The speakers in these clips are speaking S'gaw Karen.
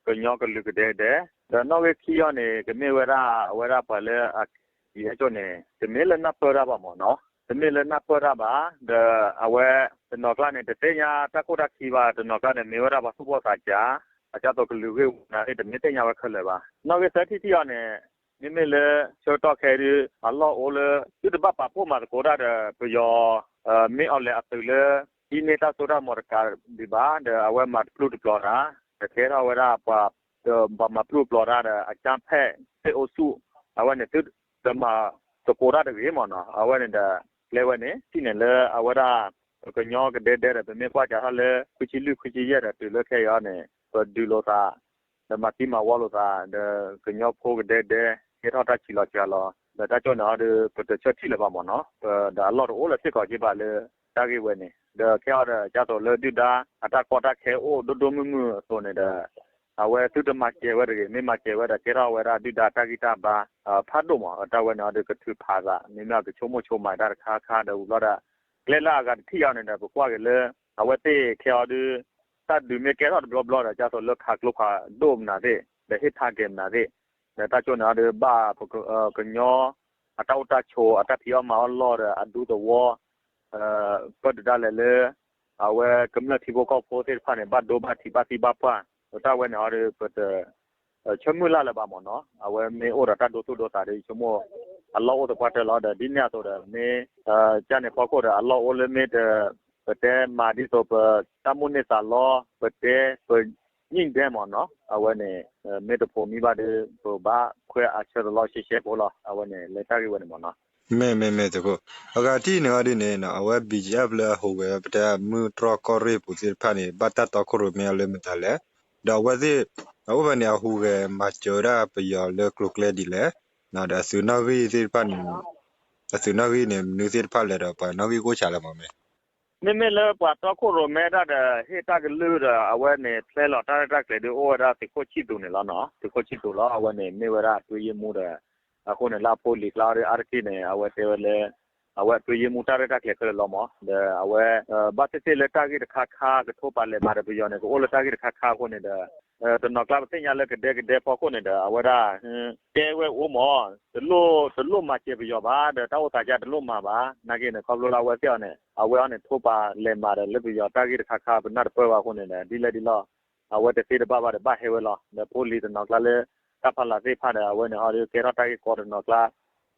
ကညီကလုာ်ကဒဲကဒဲ, ဒီးနီၣ်ဂံၢ်ခံအီၤန့ၣ် ကမ့ၢ်ဝဲဒၣ် အဝဲဒၣ်ပှၤလၢအကဲ ကၠိန့ၣ် တမ့ၢ်လၢနၢ်ပၢၢ်တၢ်ဘၣ်မ့ၢ်နီၤ, တမ့ၢ်လၢနၢ်ပၢၢ်တၢ်ဘၣ်, ဒီးအဝဲတနီၤကျါန့ၣ် တသ့ၣ်ညါတၢ်ခိၣ်တၢ်ခံဘၣ်, တနီၤကျါန့ၣ် မ့ၢ်ဝဲဒၣ်ပှၤသူၣ်ဘီၣ်သးစၢ်, အကၢ်သိးကလုာ်ဂ့ၢ်ဝီနၤသ့ၣ် တမ့ၢ်သ့ၣ်ညါဝဲခဲလၢာ်ဘၣ်. နီၣ်ဂံၢ်သၢထံၣ်ထံၣ်အီၤန့ၣ် မ့မ့ၢ်လၢဆၢကတီၢ်ခဲအံၤဒုး အလီၢ်အိၣ်လၢ သုတဘၣ်ပာ်ဖှိၣ်မၤသကိးတၢ်ဒီးပယီၤ မ့ၢ်အီၤလဲၣ်အသုးလၢ ဟံးန့ၢ်တၢ်စိတၢ်ကမီၤတကးဒံးဘၣ်, ဒီးအဝဲမၤတပျုာ်တပျီၤတၢ်, ဒီးကဲထီၣ်ဝဲဒၣ်ပှၤ ပှၤမၤပျုာ်ပျီၤတၢ်ဒီး အကြမ်းဖက်စစ်အုပ်စု အဝဲန့ၣ်သုတမၤသကိးတၢ်တဂ့ၤမ့ၢ်နီၤ, အဝဲန့ၣ်ဒီး ကျဲဝဲန့ၣ် ထံၣ်န့ၣ်လၢအဝဲဒၣ် ပကညီကဒဲကဒဲဒီး ပမ့ၢ်ကွၢ်စးထီၣ်လၢ ခွံဆံလွံၢ် ခွံဆံယဲၢ်ဒီး တုၤလၢခဲအံၤအီၤန့ၣ် ပဒုးလိာ်သး ဒီးမၤသံမၤဝီလိာ်သး ဒီးကညီဖိကဒဲကဒဲ ကဲထီၣ်တၢ်ဆံးလီၤစှၤလီၤ, ဒီးတၢ်ကၠိန့ၣ်အီၤဒီး ပတဆၢထံၣ်လၢၤဘၣ်မ့ၢ်နီၤ, ဒီးအလီၢ်တအိၣ်လၢၤစ့ၢ်ကီးက့ၤဘၣ်လၢ တၢ်ဂ့ၢ်ဝဲန့ၣ်, ဒီးခဲအံၤဒီး ကၠၢ်သိးလၢဒုၣ်ဒါအတၢ်ကီတၢ်ခဲအိၣ်ဒိၣ်ဒိၣ်မုၢ်မုၢ်အသိးန့ၣ်ဒီး အဝဲသုတမၤစၢၤဝဲတဂ့ၤ, မ့ၢ်မၤစၢၤဝဲဒီး ကဲထီၣ်ဝဲဒၣ်ဒုၣ်ဒါတၢ်ဂံၢ်တၢ်ဘါ ဖးဒိၣ်မး, တၢ်ဝဲန့ၣ်အီၤဒီး ကထုးဖးသး မ့မ့ၢ်အီၤကဆိကမိၣ်ဆိကမးတၢ်တခါခါဒီး ဝံၤဘျီဒီး ကျဲလၢအဂၤတထံၣ်အီၤန့ၣ်ဒီး ပကွၢ်က့ၤလၢ အဝဲသ့ၣ်ခဲအံၤဒီး တၢ်ဒုးမ့ၢ်ကဲထီၣ်တဘျီဘျီဒီး ကၢ်သိးလၢခးကျိဖးဒိၣ်မနုၤသ့ၣ် ဒီးဟ့ၣ်ဖးက့ၤမနုၤသ့ၣ်, ဒီးတၢ်ကၠိန့ၣ်အီၤဒီး ဘၣ်ပကညီ အတၢ်အိၣ်တၢ်ဆိး အတၢ်ဖံးအီၣ်မၤအီၣ်လီၢ်ဒီး အဒူသဝီ ပၢၢ်ဒုးဒၣ်လဲာ်လၢ အဝဲကမျၢၢ်ထံဖိကီၢ်ဖိသ့ၣ်တဖၣ်န့ၣ် ဘၣ်ဒိဘၣ်ထံးဘၣ်သံဘၣ်ပှၢ်, ဒီးတၢ်ဝဲန့ၣ်အီၤဒီး ပတ ဆၢမုၢ်လၢ်လၢၤဘၣ်မ့ၢ်နီၤ, အဝဲမ့ၢ်အိၣ်ဒီးတၢ်ဒိသူၣ်ဒိသးဒီး ဆိကမိၣ် အလီၢ်အိၣ်သပှၢ်တၢၢ်လီၤ. ဒီးဒ်န့ၣ်အသိးဒီး မ့ၢ် ကၢ်န့ၣ်ဖီခိၣ်ဒီး အလီၢ်အိၣ်လၢမ့ၢ်တ ပတဲမၤဒ်သိးပတၢ်မိၣ်န့ၢ်သးလီ, ပတဲပညံၣ်ဒဲမ့ၢ်နီၤ, အဝဲန့ၣ် မ့ၢ်တဖိးမံဘၣ်ဒီး ပဘၣ်ခွဲးအဆၢတလီၢ်ရှဲရှဲဖိလီၤ. အဝဲန့ၣ် လၢတၢ်ဂ့ၢ်ဝဲန့ၣ်မ့ၢ်နီၤ. မ့ၢ်မ့ၢ်မ့ၢ်သုးခိၣ်, အဂၤတထံၣ်န့ၣ်အီၤဒ်န့ၣ် အဝဲ ဘီကၠံအၣ် လၢအဟူးဂဲၤဝဲ ပတဲမုၢ်တြီၢ်ကီၢ်ရ့ၣ်ပူၤသ့ၣ်တဖၣ်န့ၣ် ဘၣ်တၢ်တီခိၣ်ရိၣ်မဲအီၤလၢမတၤလဲၣ်, ဒီးအဝဲသ့ၣ် အအိၣ်ဖဲန့ၣ် အဟူးဂဲၤမၤစၢၤဝဲဒၣ်ပယီၤလၢကျိၤကျဲဒ်လဲၣ်, ဒီးအသုးနီၣ်ဂံၢ်သ့ၣ်တဖၣ်န့ၣ် အသုးနီၣ်ဂံၢ်န့ၣ် မနုၤသ့ၣ်တဖၣ်လဲၣ်ဒီး ပှၤနီၣ်ဂံၢ်အိၣ်ဆံးလဲၣ်မ့ၢ်မ့ၢ် မ့မ့ၢ်လၢပှၤတီခိၣ်ရိၣ်မဲတၢ်ဒီး ဟ့ၣ်တၢ်ကလုၢ်ဒီး အဝဲန့ၣ် ဖျဲလီၤတၢ်ရဲၣ်တၢ်ကျဲၤဒီး အိၣ်ဝဲဒၣ်သုးခိၣ်ဆံၣ်သူးန့ၣ်လီၤနီၤ. သုးခိၣ်ဆံၣ်သူးလီၤ. အဝဲန့ၣ်မ့ၢ်ဝဲဒၣ်အတွင်းရေးမှူးဒီး အဃိန့ၣ် လၢအဖိလံၤကျါဒီး အါတက့ၢ်န့ၣ် အဝဲတဲဝဲလၢ အဝဲအတွင်းရေးမှူးတၢ်ရဲၣ်တၢ်ကျဲၤခဲလၢာ်လီၤမး. ဒီးအဝဲ ဘၣ်သ့ၣ်သ့ၣ်လၢတၢ်ဂ့ၢ်တခါခါ ကထိးပာ်လဲၤမၤဒီးပယီၤန့ၣ် ကအိၣ်လၢတၢ်ဂ့ၢ်တခါခါအဃိန့ၣ်ဒီး တနီၤကျါပသ့ၣ်ညါလၢကဒဲကဒဲဖီခိၣ်န့ၣ်ဒီး အဝဲဒၣ် တဲဝဲအိၣ်မး တလိၣ် တလိၣ်မၤစၢၤပယီၤဘၣ် ဒီးတၢ်အိၣ်သးကတလိၣ်မၤဘၣ်. နာ်က့န့ၣ် ခီဖျိလၢအဝဲသ့ၣ်အီၤန့ၣ် အဝဲအီၤန့ၣ် ထိးပာ်လဲၤမၤဒီးလၢပယီၤတၢ်ဂ့ၢ်တခါခါ ပနၢ်တပၢၢ်ဘၣ်အဃိန့ၣ်ဒီး ဒ်လဲၣ်ဒ်လဲၣ် အဝဲတသ့တဘၣ်ဘၣ်ဒီး ဘၣ်ဟဲဝဲလီၤ. ဒီးဖိလံၤတနီၤကျါလၢ တၢ်ဖးလၢ်သ့ၣ်တဖၣ်ဒီး အဝဲန့ၣ်ဟီဒီး ကဲထီၣ်တၢ်ဂ့ၢ်ကီတနီၤကျါ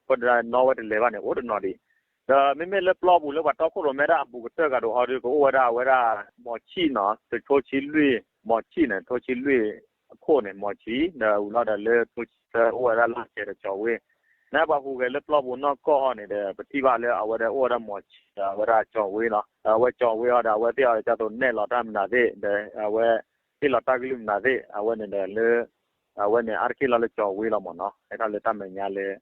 ပဒၣ်နီၣ်ဝဲတလဲၤဘၣ်န့ၣ် အိၣ်တနီၤဒံး. ဒီးမ့မ့ၢ်လၢပျီပူၤလၢပှၤတီခိၣ်ရိၣ်မဲတၢ်အဘူးကတၢၢ်ဂၤဒိၣ်ဟီဒီး ကအိၣ်ဝဲဒၣ်အဝဲဒၣ် မော်ချီနီၤ ထိဆံလွံၢ် မော်ချီန့ၣ် ထိဆံလွံၢ်အခိၣ်န့ၣ် မော်ချီ ဒီးဝံၤလီၤဒီးလၢထိဆံသၢ အိၣ်ဝဲဒၣ်လၢကဲဒီးကၠီၤဝ့ နပှၤဟူးဂဲၤလၢပျီပူၤနီၢ်ကီၢ်ဟီန့ၣ်ဒီး ပထံၣ်ဘၣ်လၢအဝဲဒၣ်အိၣ်ဝဲဒၣ်မော်ချီ ဒီးအဝဲဒၣ်ကၠီၤဝ့လီၤ. အဝဲကၠီၤဝ့ဟီဒီး အဝဲသ့ၣ်အီၤဒ်သိးနဲၣ်လီၤတၢ်မနုၤသ့ၣ် ဒီးအဝဲ ဟ့ၣ်လီၤတၢ်ကလုၢ်မနုၤသ့ၣ် အဝဲန့ၣ်ဒီးလၢ အဝဲန့ၣ် အါတက့ၢ်လီၤလၢကၠီၤဝ့လီၤမးနီၤ. ဟဲထီၣ်လၢတၢ်မဲာ်ညါလၢ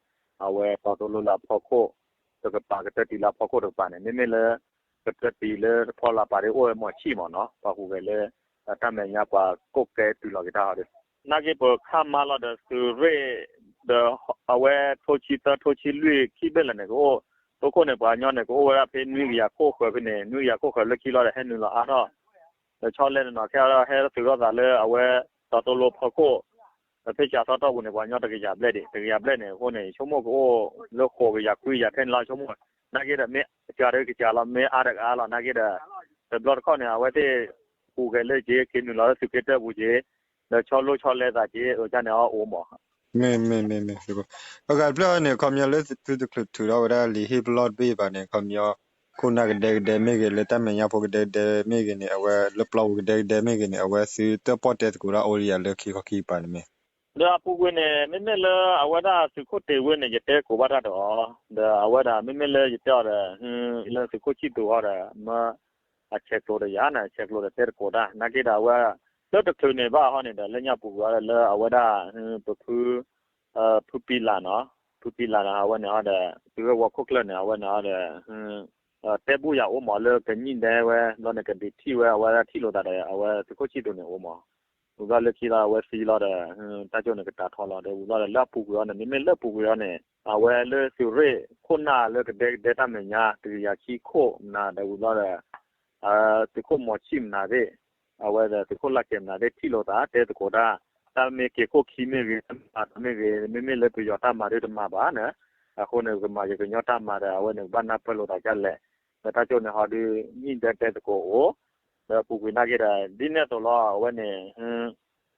အဝဲတီၤတိလိလၢအဖီခိၣ်တကပၤ ကတၢၢ်တံၢ်လၢအဖီခိၣ်တကပၤန့ၣ် မ့မ့ၢ်လၢ ကတၢၢ်တံၢ်လၢတဖီလာ်ပာ်ဒီးအိၣ်ဝဲမော်ချီမးနီၤ. ပှၤဟူးဂဲၤလၢ တၢ်မဲာ်ညါ ပှၤကိးကဲတုၤလီၤက့ၤတၢ်ဟီဒီး နာ်က့ပခါမါလီၤဒီးသုးရ့ၣ် ဒီးအဝဲထိဆံသၢ ထိဆံလွံၢ်ခံဘ့ၣ်လဲၣ်န့ၣ် ကအိၣ် သိခိၣ်န့ၣ် ပှၤကညီန့ၣ် ကအိၣ်ဝဲဒၣ်ဖဲနွံကယၤခိၣ်ဃၢၤဖဲန့ၣ် နွံကယၤခိၣ်ဃၢၤလၢခံလီၤဒီး ဟဲနုာ်လီၤအါထီၣ် ဒီးဆီလဲတနီၤ ခဲအံၤဒီးဟဲသုးထီၣ်သးလၢအဝဲ တီၤတိလိဖီခိၣ် ဒီးဖဲကၠးသီတီၢ်ပူၤန့ၣ် ပှၤကညီတကယၤဘျဲၣ်ဒံး တကယၤဘျဲၣ်န့ၣ် အဃိန့ၣ် ဆိကမိၣ်ကအိၣ်လၢဃိးကယၤခွံကယၤထဲန့ၣ်လီၤ ဆိကမိၣ် နာ်က့ဒီး မ့ၢ်ကစၢ်ဒီးကစၢ်လီၤ မ့ၢ်အါဒီးအါလီၤ နာ်က့ဒီး တဘျီတခီၣ်န့ၣ် အဝဲသ့ၣ် ဟူးဂဲၤလၢက့ၤ က့ၤနုာ်လီၤလၢသုးက့တၢၢ်ပူၤက့ၤ ဒီးဆီလိဆီလဲသးက့ၤ အကန့ၣ်အအိၣ်မး မ့ၢ်မ့ၢ်မ့ၢ်မ့ၢ် အဂၤတဖျၢၣ်န့ၣ် ခီပညီလၢသုတချုးထုးထီၣ်ဝဲဒၣ်လံာ်ဟ့ၣ်ပလီၢ်တဘ့ၣ်ဘၣ်န့ၣ် ခီပညီ ခိၣ်နၢ်ကဒဲကဒဲမ့ၢ်ဂ့ၤ လၢတၢ်မဲာ်ညါဖိကဒဲကဒဲမ့ၢ်ဂ့ၤန့ၣ် အဝဲလၢပျီပူၤကဒဲကဒဲမ့ၢ်ဂ့ၤန့ၣ် အဝဲသုတၢၣ်ပီၣ်တဲသကိးတၢ်အိၣ်လံယၤလၢခံခီခံကပၤန့ၣ်မ့ၢ် ဒီးအပူၤကွံာ်န့ၣ် မ့မ့ၢ်လၢအဝဲဒၣ်သုးခိၣ်တ့ၢ်ဝ့န့ၣ် ယတဲကိးဘၣ်တၢ်ဒီးအီၤ ဒီးအဝဲဒၣ် မ့မ့ၢ်လၢယတဲအီၤဒီး လၢသုးခိၣ်ဆံၣ်သူးအီၤဒီး မ့ၢ်အဆဲးကျိးဒီးယၤန့ၣ် ဆဲးကျိးဒီးတဲတကိးတၢ် နာ်က့ဒီးအဝဲ လၢတချုးန့ၣ်ဘၣ်ဟီန့ၣ်ဒီး လၢညါပူၤကွံာ်အီၤဒီးလၢအဝဲဒၣ် ပဖု ဖုပံလးနီၤ ဖုပံလးန့ၣ် အဝဲန့ၣ်အီၤဒီး သုးရ့ၣ်ဝီခိၣ်ကျၢၢ်န့ၣ် အဝဲန့ၣ်အီၤဒီး တဲဘူၣ်ယၤအိၣ်မးလၢကညံၣ်ဒဲဝဲ ဘျီန့ၣ်ကဒုးထံၣ်ဝဲ အဝဲဒၣ်ထံၣ်လိာ်သးဒီး အဝဲသုးခိၣ်ဆံၣ်သူးန့ၣ်အိၣ်မး ဝံၤဘျီလၢခံလီၤ အဝဲသံလီၤဒီး တၢ်ကၠိန့ၣ်ကတၢၢ်ထီလီၤ ဒီးဝံၤဘျီဒီးလၢအပူၤကွံာ်အီၤန့ၣ် မ့မ့ၢ်လၢအပူၤကွံာ်အီၤန့ၣ် အဝဲလၢသုးရ့ၣ်ခိၣ်နၢ်လၢကဒဲကဒဲတၢ်မဲာ်ညါ တကယၤခံခိၣ်မနုၤ ဒီးဝံၤဘျီဒီး သုးခိၣ်မီၤဆံၣ်မနုၤသ့ၣ် အဝဲဒၣ်သုးခိၣ်လၢ်ကဲၤမနၤသ့ၣ်ထံၣ်လိာ်သး တဲသကိးတၢ်, တၢ်မ့ၢ်က့ၤခိၣ်ခံမ့ၢ်ဂ့ၤ တၢ်မ့ၢ်ဂ့ၤ မ့မ့ၢ်လၢပယီၤတၢ်မၤဒုတမၤဘၣ်န့ၣ်, အဃိန့ၣ် ကမၤယကညီတၢ်မၤဒီး အဝဲန့ၣ်ကဘၣ်နၢ်ပၢၢ်လိာ်သးဒ်လဲၣ်, ဒီးတၢ်ကၠိန့ၣ်ဟီဒု နံၣ်ဒၢတဲသကိးအိၣ်, ဒီးအပူၤကွံာ်နာ်က့ဒီး ဒ်န့ၣ်အသိးလီၤ အဝဲန့ၣ်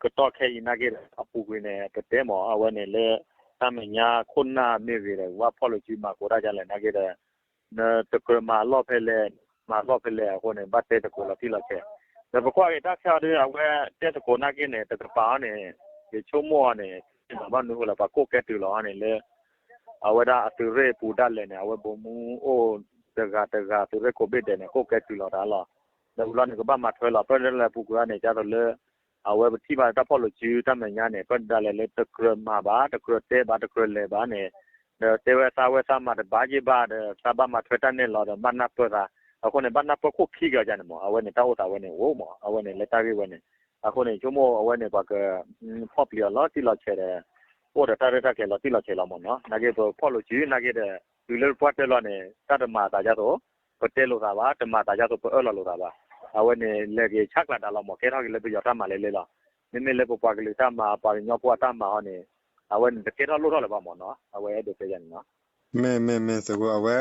ကတီၢ်ခဲအံၤနာ်က့ဒီး အပူၤကွံာ်န့ၣ် ပတဲမ့ၢ် အဝဲန့ၣ်လၢ တၢ်မဲာ်ညါခိၣ်နၢ်မ့ၢ်ဂ့ၤဒီး ကဘၣ်ဖီၣ်လိာ်စုမၤကိးတၢ်ဒ်လဲၣ်နာ်က့ဒီး နတကြၢးမၤအလီၢ်ဖဲလဲၣ်, မၤအလီၢ်ဖဲလဲၣ်အဃိန့ၣ် ဘၣ်တဲသကိးလီၤတံၢ်လီၤဆဲး, ဒီးပကွၢ်က့ၤတၢ်ဆၢအီၤဒု အဝဲတဲသကိးနာ်က့န့ၣ် တကပၤအီၤန့ၣ် ယဆိကမိၣ်အီၤန့ၣ် မၤဘၣ်မနုၤအဃိလဲၣ် ပှၤကိးကဲတုၤလီၤအီၤန့ၣ်လၢ အဝဲဒၣ်အသုးရ့ၣ်အပူၤဒၣ်လဲာ်န့ၣ် အဝဲဗိုလ်မှူးအိၣ်တဂၤတဂၤ သုးရ့ၣ်ကိးဘ့ၣ်ဒဲးန့ၣ် ကိးကဲတုၤလီၤတၢ်လီၤ, ဒီးဝံၤလီၤန့ၣ် ကဘၣ်မၤထွဲလီၤ ပၢၢ်ဒၣ်လဲာ်ပူၤကွံာ်အီၤန့ၣ် ဒ်သိးလၢ အဝဲပထံၣ်ဘၣ်တၢ်ဖီၣ်လိာ်စုတၢ်မဲာ်ညါန့ၣ် ပၢၢ်ဒၣ်လဲာ်လၢတကြၢးမၤဘၣ် တကြၢးတဲဘၣ် တကြၢးလဲၤဘၣ်န့ၣ် ဒီးတဲဝဲသးဝဲသးမၤတဘၣ်ယ့ၢ်ဘၣ်ဒီး သးဘၣ်မၤထွဲတၢ်နဲၣ်လီၤဒီး ဘၣ်နၢ်ပၢၢ်သး, အဃိန့ၣ် ဘၣ်နၢ်ပၢၢ်ခိၣ်ခံက့ၤအီၤန့ၣ်မ့ၢ် အဝဲန့ၣ်တၢ်အိၣ်သးဝဲန့ၣ်အိၣ်မ့ၢ် အဝဲန့ၣ်လၢတၢ်ဂ့ၢ်ဝဲန့ၣ်, အဃိန့ၣ် ဆိကမိၣ်အဝဲန့ၣ် ပှၤက ဖီၣ်ပျံၤအီၤလီၤတံၢ်လီၤဆဲးဒီး အိၣ်ဒီးတၢ်ရဲၣ်တၢ်ကျဲၤလီၤတံၢ်လီၤဆဲးလီၤမ့ၢ်နီၤ, နာ်က့ပဖီၣ်လိာ်စုနာ်က့ဒီး တုၤလၢပပှၢ်တၢၢ်လီၤန့ၣ် တၢ်တမၤအသးဒ်သိး ပတဲလိာ်သးဘၣ်, တမၤသးဒ်သိးပအၢၣ်လီၤလိာ်သးဘၣ်, အဝဲန့ၣ် လဲၤက့ၤဆါကျးတၢ်လီၤမ့ၢ် ကဲထီၣ်က့ၤလၢပယီၤတၢ်မၤလဲၣ်လဲၣ်လီၤ, မ့မ့ၢ်လၢပပှၤကလုာ်တၢ်မၤ ပှၤကညီဖိအတၢ်မၤဟီန့ၣ် အဝဲန့ၣ် တကဲထီၣ်လိၣ်ထီၣ်လၢၤဘၣ်မ့ၢ်နီၤ, အဝဲအဲၣ်ဒိးတဲယၤန့ၣ်နီၤ. မ့ၢ် မ့ၢ် မ့ၢ်သုးခိၣ် အဝဲ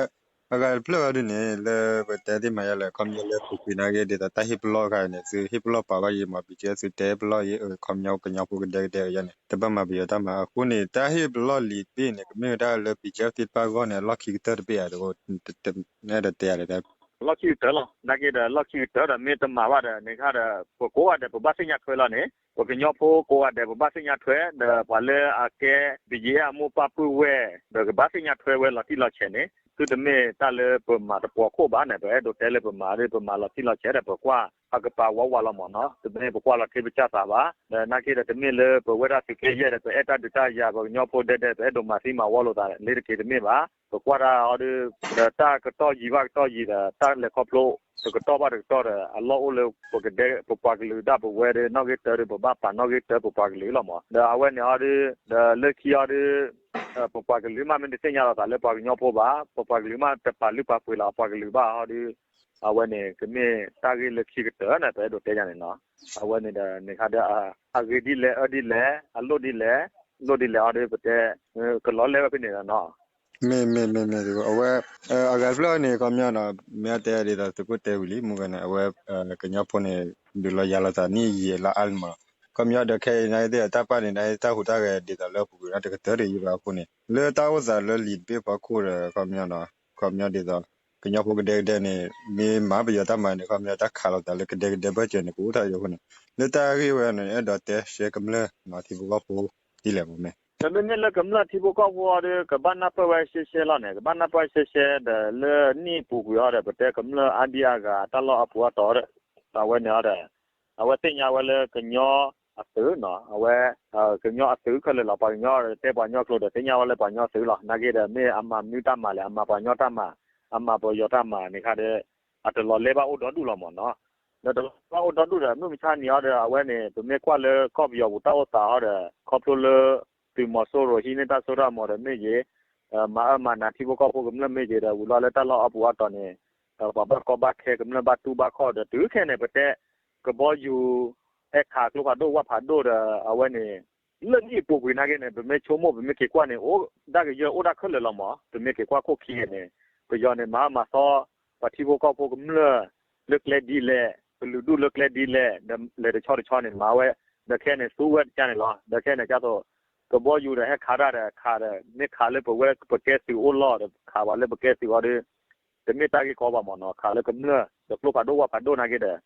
အဂၤတဖျၢၣ်အီၤဒ်န့ၣ် လၢပတဲသ့ၣ်မၤယါလၢ ခီပညီလၢပူၤကွံာ်နာ်က့ ဒ်သိးတၢ်ဟ့ၣ်ပလီၢ်ခါန့ၣ် သုဟ့ၣ်ပလီၢ်ပာ်ဘၣ်ယံာ်မး ဘံၣ်ကၠဲ သုတဲပလီၢ်ယံာ် ခီပညီကညီဖိကဒဲကဒဲကယါန့ၣ် တဘၣ်မၤပယီၤတၢ်မၤ အဃိန့ၣ် တၢ်ဟ့ၣ်ပလီၢ်လံာ်တဘ့ၣ်န့ၣ် ကမ့ၢ်ဝဲဒၣ်လၢ ဘံၣ်ကၠဲ သ့ၣ်တဖၣ်အဂီၢ်န့ၣ် အလီၢ်ခံကတၢၢ်တဘ့ၣ်ဧါ အဲၣ်ဒိးတဲယၤ လီၢ်ခံကတၢၢ်လီၤ, နာ်က့ဒီး လီၢ်ခံကတၢၢ်ဒီး မ့ၢ်တမၤဘၣ်ဒီး န့ၣ်ခါဒီး ပကိးဂၤဒဲး ပဘၣ်သ့ၣ်ညါထွဲလီၤန့ၣ် ပကညီဖိကိးဂၤဒဲး ပဘၣ်သ့ၣ်ညါထွဲ ဒီးပှၤလၢအကဲ ဘံၣ်ကၠဲ အမိၢ်ပၢ်ပုၢ်ဝဲၢ် ဒီးကဘၣ်သ့ၣ်ညါထွဲဝဲလီၤတံၢ်လီၤဆဲးန့ၣ် သုတမ့ၢ်တၢ်လၢပမၤတပှီၤခိၣ်ဘၣ်န့ၣ် ပအဲၣ်ဒိးတဲလၢပမၤဒီး ပမၤလီၤတံၢ်လီၤဆဲးဒီး ပကွၢ်အကပၤဝးဝးလီၤမ့ၢ်နီၤ, တမ့ၢ်ပကွၢ်လီၤထံပစၢ်သးဘၣ်, ဒီးနာ်က့ဒီး တမ့ၢ်လၢပဝဲဒၣ်သုးက့ယဲၢ်ဒီး ပအဲၣ်တၢ်ဒုးတၢ်ယၤ ပကညီဖိဒဲဒဲ ပအဲၣ်ဒိးမၤသံမၤဝီလိာ်သးလ့တက့ၤတမ့ၢ်ဘၣ်, ပကွၢ်တၢ်အီၤဒု ဒီးတၢ်ကတီၢ်ယံာ်ဘၣ်ကတီၢ်ယံာ်ဒီး တၢ်လဲၤခီဖျိ တကတီၢ်ဘၣ်တကတီၢ်ဒီး အလီၢ်အိၣ်လၢပကဒဲ ပပှၤကလုာ်ဒၣ်ပဝဲဒီး နီၣ်ဂံၢ်တၢဒီး ပဘၣ်ပာ်နီၣ်ဂံၢ်တၢပပှၤကလုာ်လီၤမး, ဒီးအဝဲန့ၣ်အီၤဒု ဒီးလၢခံအီၤဒု ပပှၤကလုာ်မးမ့ၢ်တသ့ၣ်ညါလီၤသးလၢပှၤကညီဖိဘၣ်, ပပှၤကလုာ်မးတပာ်လုၢ်ပာ်ပှ့ၤလီၤအပှၤကလုာ်ဘၣ်အီၤဒု အဝဲန့ၣ် ကမ့ၢ်တၢ်ဂ့ၢ်လၢခံကတၢၢ်န့ၣ် ပအဲၣ်ဒိးတဲယၤန့ၣ်နီၤ, အဝဲန့ၣ်ဒီး န့ၣ်ခါဒီး အဂ့ၤဒ်လဲၣ် အၢဒ်လဲၣ် အလိၣ်ဒ်လဲၣ် လိၣ်ဒ်လဲၣ်အီၤဒု ပတဲ ကလီၤလဲဝဲဖဲန့ၣ်ဒီးနီၤ မ့ၢ် မ့ၢ် မ့ၢ် မ့ၢ် အဝဲ အဂၤတဖျၢၣ်န့ၣ် ခီပညီနီၤ မ့ၢ်အတဲဒ်သိးသုးခိၣ်တဲဝံၤလံ မုၢ်ဂၤန့ၣ် အဝဲ ကညီဖိန့ၣ် ဒုးလီၤယၤလိာ်သးနံၣ်ယံာ်လါအါလံမး, ခီပညီဒီးခဲအံၤန့ၣ်သ့ၣ် တၢ်ပာ်န့ၣ် တၢ်ဟူးတၢ်ဂဲၤဒ်သိးလၢအပူၤကွံာ်န့ၣ် တကတၢၢ်တယံာ်ဘၣ်အဃိန့ၣ် လၢတၢ်အိၣ်သးလၢလံာ်တဘ့ၣ်ဖီခိၣ်ဒီး ခီပညီနီၤ ခီပညီဒ်သိး ကညီဖိကဒဲကဒဲန့ၣ် မ့ၢ်မၤပယီၤတၢ်မၤန့ၣ် ခီပညီတၢ်ခးလိာ်သးလၢကဒဲကဒဲဘၢၣ်စၢၤန့ၣ် ကအိၣ်ထီၣ်အဃိန့ၣ် လၢတၢ်ဂ့ၢ်ဝဲန့ၣ် အဲၣ်ဒိးတဲရှဲကမျၢၢ်နီၤ ထံဖိကီၢ်ဖိဒ်လဲၣ်မးမ့ၢ် ဒီးမ့မ့ၢ်လၢကမျၢၢ်ထံဖိကီၢ်ဖိအီၤဒီး ကဘၣ်နၢ်ပၢၢ်ဝဲရှဲရှဲလီၤန့ၣ် ကဘၣ်နၢ်ပၢၢ်ရှဲရှဲဒီးလၢနံၣ်ပူၤကွံာ်အီၤဒီး ပတဲကမျၢၢ်အါဒံအါဂၤ တၢ်လီၢ်အါပူၤအါတီၤဒီး အဝဲန့ၣ်အီၤဒီး အဝဲသ့ၣ်ညါဝဲလၢကညီအသုးနီၤ အဝဲ ကညီအသုးခဲလၢာ်လီၤ ပှၤကညီတဲပှၤကညီကျိာ်ဒီး သ့ၣ်ညါဝဲလၢပှၤကညီသုးလီၤ နာ်က့ဒီး မ့ၢ်အမၤမနုၤတၢ်မၤလဲၣ် အမၤပှၤကညီတၢ်မၤ အမၤပယီၤတၢ်မၤန့ၣ်ခါဒီး အတလီၤလဲဘၣ်အိၣ်ဒီဒူၣ်လီၤမးနီၤ ဒီးတလီၤလဲဘၣ်အိၣ်ဒီဒူၣ်ဒီး မုၢ်မဆါနံၤအီၤဒီး အဝဲန့ၣ် ပမ့ၢ်ကွၢ်လၢကီၢ်ပယီၤပူၤတၢ်အိၣ်သးအီၤဒီး ခီဖျိလၢ သုးမီၤစိရိၤဟံးန့ၢ်တၢ်စိတၢ်ကမီၤဒီးမ့ၢ်ဂ့ၤ မၤအၢမၤနးထံဖိကီၢ်ဖိကမျၢၢ်မ့ၢ်ဂ့ၤဒီး ဝံၤလီၤလၢတၢ်လီၢ်အါပူၤအါတီၤန့ၣ် ပှၤဘၣ်ကီဘၣ်ခဲကမျၢၢ်ဘၣ်တူၢ်ဘၣ်ခီၣ်ဒီး တုၤခဲန့ၣ် ပတဲ ကဘီယူၤ ဟဲခးကျိဖးဒိၣ်ဝၣ်ဖးဒိၣ်ဒီး အဝဲန့ၣ် လၢနံၣ်အပူၤကွံာ်နာ်က့န့ၣ် ပမ့ၢ်ဆိကမိၣ် ပမ့ၢ်က့ၤကွၢ်န့ၣ် အိၣ်ဒၣ်ကယၢၢ်အိၣ်ဒၣ်ခဲလၢာ်လီၤမး ပမ့ၢ်က့ၤကွၢ်ခိၣ်ခံဂ့ၤန့ၣ် ပယီၤန့ၣ် မၤအၢမၤသီ ပှၤထံဖိကီၢ်ဖိကမျၢၢ် လၢကျဲဒ်လဲၣ် ကလုာ်ဒူၣ်လၢကျဲဒ်လဲၣ် ဒီးလဲၤတဆီတဆီန့ၣ် မၤဝဲ ဒီးခဲန့ၣ် သူဝဲတကါန့ၣ်လီၤ ဒီးခဲန့ၣ် ကသိး ကဘီယူၤဒီးဟဲခးတၢ်ဒီး ခးဒီး မ့ၢ်ခးလၢပဝဲပကဲသုးအိၣ်လီၢ်ဒီး ခးဘၣ်လၢပကဲသုးအီၤဒီး တမ့ၢ်တၢ်ဂ့ၢ်ကီဘၣ်မးနီၤ ခးလၢကမျၢၢ် ဒီးကျိဖးဒိၣ်ဝၣ်ဖးဒိၣ်နာ်က့ဒီး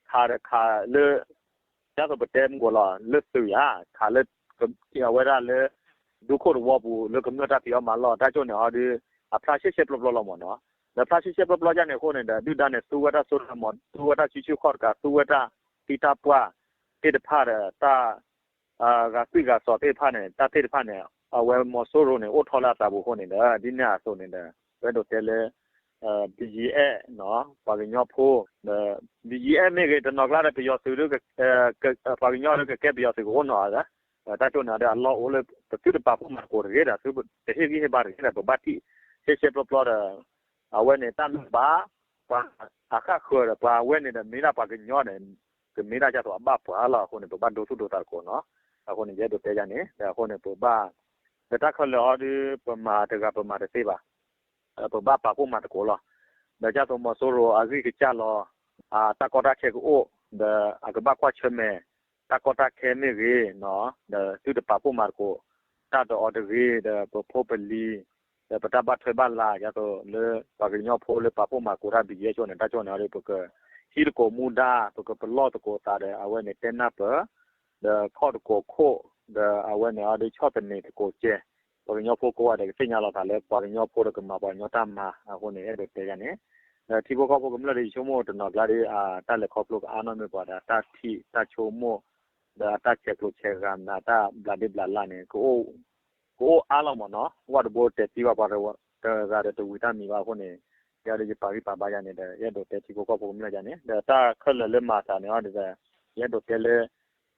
ခးဒီးခးလၢ ဒ်သိးပတဲမုၢ်ကီးလီၤ လၢသုးယါ ခးလၢ အဝဲဒၣ်လၢ ဒူခိၣ်တဝီပူၤ လၢကမျၢၢ်တၢ်ဖံးအီၣ်မၤလီၢ် တၢ်ကၠိန့ၣ်အီၤဒီး အဖျါရှဲရှဲပျီပျီလီၤမးနီၤ ဒီးဖျါရှဲရှဲပျီပျီယါန့ၣ်အဃိန့ၣ်ဒီး ဒုၣ်ဒါန့ၣ် သူဝဲတၢ်စိတၢ်ကမီၤ သူဝဲတၢ်စုဆူၣ်ခီၣ်တကး သူဝဲတၢ်သံတၢ်ပှၢ်သ့ၣ်တဖၣ်ဒီး တၢ် ဂၤသွံၣ်ဂၤစီၤသ့ၣ်တဖၣ်န့ၣ် တၢ်သ့ၣ်တဖၣ်န့ၣ် အဝဲမီၤစိရိၤန့ၣ် အိၣ်ထီၣ်လၢအသးပူၤအဃိန့ၣ်ဒီး ဒ်န့ၣ်အသိးန့ၣ်ဒီး ပအဲၣ်ဒိးတဲလၢ ဘံယံအဲၣ် ပှၤကညီဖိ ဒီး ဘံယံအဲၣ်မ့ၢ်ဂ့ၤ တနီၤကျါဒီးပယီၤသုးဒီး ပှၤကညီဒီးကကဲပယီၤသုးကအိၣ်နီၤဒီး တၢ်ကၠိန့ၣ်ဒီးအလီၢ်အိၣ်လၢ ပသုတပာ်ဖှိၣ်မၤသကိးတဂ့ၤဒီး သုတဟ့ၣ်ဂံၢ်ဟ့ၣ်ဘါတဂ့ၤဒီး ပဘၣ်ထံၣ် ရှဲရှဲပျီပျီဒီး အဝဲန့ၣ် တၢ်မ့ၢ်ဘၣ် ပှၤအဃၣ်ဃၢၤဒီး ပှၤအဝဲန့ၣ်ဒီး မ့ၢ်ဒၣ်ပှၤကညီန့ၣ် ကမ့ၢ်ဒၣ်ကၢ်သိးအဘၣ်ပှၤလီၤ. အဃိန့ၣ် ပဘၣ်ဒိသူၣ်ဒိသးသကိးနီၤ. အဃိန့ၣ် ယအဲၣ်ဒိးတဲယၤန့ၣ် ဒီးအဃိန့ၣ် ပဘၣ် ဒီးတၢ်ခဲလၢာ်အီၤဒီး ပမၤတဂၤပမၤတသ့ဘၣ်. ပဘၣ်ပာ်ဖှိၣ်မၤသကိးလီၤ. ဒီးကၢ်သိးမီၤစိရိၤအဂံၢ်ကစၢ်လီၤ, တၢ်ကီတၢ်ခဲကအိၣ်, ဒီးအကဘၣ်ကွၢ်ဆၢၣ်မဲာ် တၢ်ကီတၢ်ခဲမ့ၢ်ဂ့ၤ, ဒီးသုတပာ်ဖှိၣ်မၤသကိး တၢ်ဒီးအီၤတဂ့ၤ, ဒီးပဖိပလံၤ ဒီးပတၢ်ဘၣ်ထွဲဘၣ်လၤ ကၢ်သိးလၢ ပှၤကညီဖိလၢပာ်ဖှိၣ်မၤသကိးတၢ် ဘံယဲၢ်ဆိန့ၣ် တၢ်ဆိန့ၣ်အီၤဒီး ပကဟံးသကိးမူဒါ, ပကပလီၢ်သကိးသးဒီး အဝဲန့ၣ်တဲနၢ်ပၢၢ် ဒီးခီၣ်သကိးခိၣ်, ဒီးအဝဲန့ၣ်အီၤဒီးဆီၣ်သနံးသကိးကဲ, ပှၤကညီဖိကိးဂၤဒဲးကသ့ၣ်ညါလီၤသးလၢ ပှၤကညီဖိဒီးကမၤပှၤကညီတၢ်မၤ အဃိန့ၣ် အဲၣ်ဒိးတဲယၤန့ၣ်, ဒီးထံဖိကီၢ်ဖိကမျၢၢ်ဒီး ယဆိကမိၣ်တနီၤကျါဒီး တၢ်လဲၤခီဖျိကအါနီၣ်မ့ၢ်ပှၤဒီး တၢ်ထံၣ်တၢ်ဆိကမိၣ် ဒီးအတၢ်ဆဲးကျိးဆဲးဂၤမး အတၢ်ဘျးဒ့ဘျးလၢ်န့ၣ် ကအိၣ်အါလီၤမ့ၢ်နီၤ. ဝၣ်တဘိတဲသံဘၣ်ပှၤတဂၤဒီးတဝံၤတၢ်မံၤဘၣ်အဃိန့ၣ်, ယဒီးယပာ်ဂံၢ်ပာ်ဘါယၤန့ၣ်ဒီး ယအဲၣ်ဒိးတဲထံဖိကီၢ်ဖိကမျၢၢ်ယၤန့ၣ် ဒီးတၢ်ခဲလၢာ်လၢမၤသးန့ၣ်အီၤဒီး ယအဲၣ်ဒိးတဲလၢ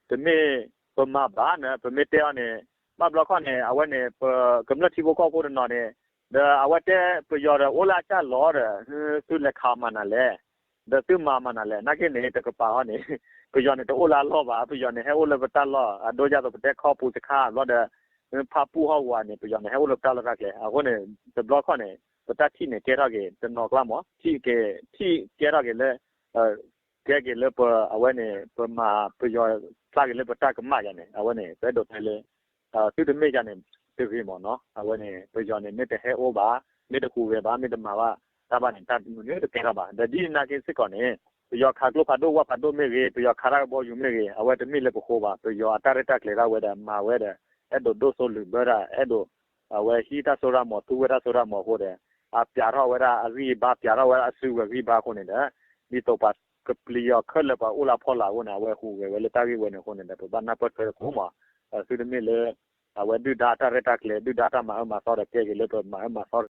တမ့ၢ်ပမၤဘၣ်န့ၣ် ပမ့ၢ်တဲအီၤန့ၣ် ဘၣ်ဘျီခီန့ၣ် အဝဲန့ၣ် ပကမျၢၢ်ထံဖိကီၢ်ဖိတနီၤန့ၣ် ဒီးအဝဲတဲပယီၤဒီးအိၣ်လၢအစၢ်လီၤဒီး သုလဲၤခးမၤနၤလဲၣ်, ဒီးသုမၤမၤနၤလဲၣ်, နာ်က့န့ၣ် တကပၤဟီန့ၣ် ပယီၤန့ၣ်တအိၣ်လၢအလီၢ်ဘၣ်, ပယီၤန့ၣ်ဟဲအိၣ်လၢပတၢ်လီၢ်, အဒိယါသိးပတဲခီပူၤစခါဘျီဒီး ဖၣ်ပူၣ်ဟီၣ်ကဝီၤန့ၣ် ပယီၤန့ၣ်ဟဲအိၣ်လၢပတၢ်လီၢ်တၢ်ကျဲ, အဃိန့ၣ် တဘျီခီန့ၣ် ပတၢ်ထံၣ်န့ၣ်ကဲထီၣ်က့ၤ တနီၤကျါမး ထံၣ်ကဲ, ထံၣ်ကဲထီၣ်က့ၤလၢ ကဲက့ၤလၢပ အဝဲန့ၣ် ပမၤပယီၤဖျါက့ၤလၢပတၢ်ကမၣ်ယၤန့ၣ် အဝဲန့ၣ် ပအဲၣ်ဒိးတဲလၢ သုတမ့ၢ်ယၤန့ၣ် တဂ့ၤမ့ၢ်နီၤ. အဝဲန့ၣ် ပယီၤန့ၣ် မ့ၢ်တဟဲအိၣ်ဘၣ်, မ့ၢ်တဟူးဂဲၤဘၣ်, မ့ၢ်တမၤဘၣ်တၢ်ဘၣ်န့ၣ် တၢ်မနုၤတကဲထီၣ်ဘၣ်. ဒီးဒ်နာ်က့စ့ၢ်ကီးန့ၣ် ပယီၤခးကျိဖးဒိၣ်ဝၣ်ဖးဒိၣ်မ့ၢ်ဂ့ၤ, ပယီၤခးတၢ်ကဘီယူၤမ့ၢ်ဂ့ၤ, အဝဲတမ့ၢ်လၢပဃိဘၣ်. ပယီၤအတၢ်ရဲၣ်တၢ်ကျဲၤဒၣ်ဝဲဒီး မၤဝဲဒီး အဲၣ်ဒိးဒိၣ်စိလုၢ်ဘၢတၢ်, အဲၣ်ဒိး အဝဲဟံးတၢ်စိတၢ်မီၤ, သူဝဲတၢ်စိတၢ်မီၤအဃိဒီး အပျးထီၣ်ဝဲဒၣ်အဂံၢ်အဘါ, ပျးထီၣ်ဝဲဒၣ်အစုကဝဲၤဂံၢ်ဘါအဃိန့ၣ်ဒီး ဒ်သိးပှၤကပျံၤအီၤခဲလၢာ်ပှၤအိၣ်လၢအဖီလာ်အဃိန့ၣ် အဝဲဟူးဂဲၤဝဲလၢတၢ်ဂ့ၢ်ဝဲန့ၣ်အဃိန့ၣ်ဒီး ပဘၣ်နၢ်ပၢၢ်ထွဲသကိးမး. သုတမ့ၢ်လၢ အဝဲဒုၣ်ဒါတၢ်ရဲၣ်တၢ်ကျဲၤ ဒုၣ်ဒါတၢ်မၤအၢမၤသီဒီး ကဲက့ၤလၢပမၤအၢမၤသီ